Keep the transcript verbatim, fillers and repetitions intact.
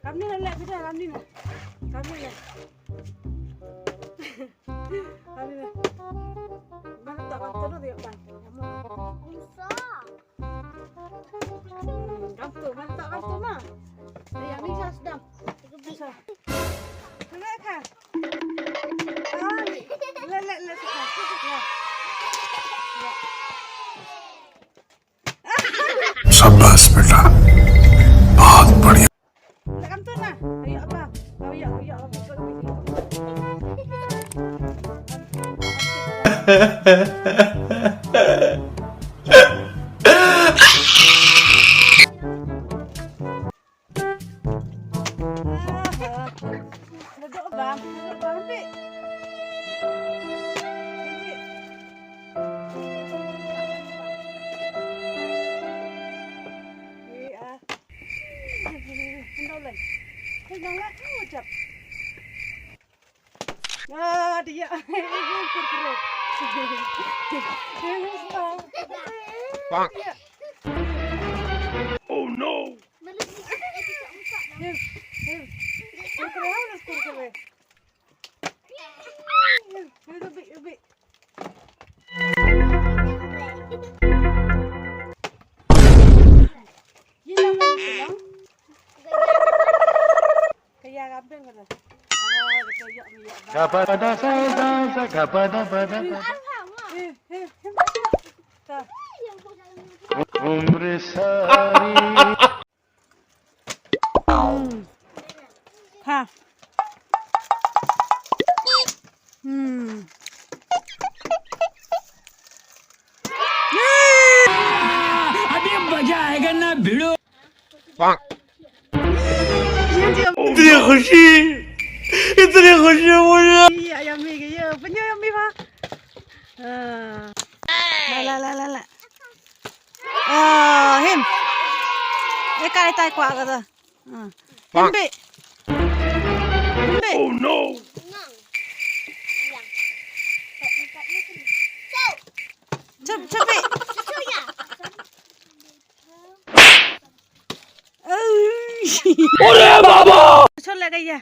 Kamni na leh bida, kamni na. Kamni na. Kamni na. Mana tak kamtu na dia bang. Kamtu, mana tak kamtu ma. Yang ni sas dam. Bisa. Kena ka. Ah, le le le. Shabash beta. Bahut badhiya. Welcome to na. Ayo apa? Ayo, ayo, ayo. Duduk bang, duduk bang, ambil. Ambil. Ambil, ah. Enggak lah. Enggak lah. Oh, jap. Ah, dia. Kurkure. Bang. Dia. Oh no. Kurkure, kurkure. Ubik, ubik. Umri sari. Hmm. Ha. Hmm. अभी मजा आएगा ना भिड़ो। इतनी खुशी, इतनी खुशी मुझे। Iya, yummy ke? Ya, punya yummy ba. Ah. La la la la la. Ah, him. Eh, kai tai kwa ka ta. Ah. Him bi. Him bi. Oh no. Chup, chup bi. Ore baba! Chol le gaya.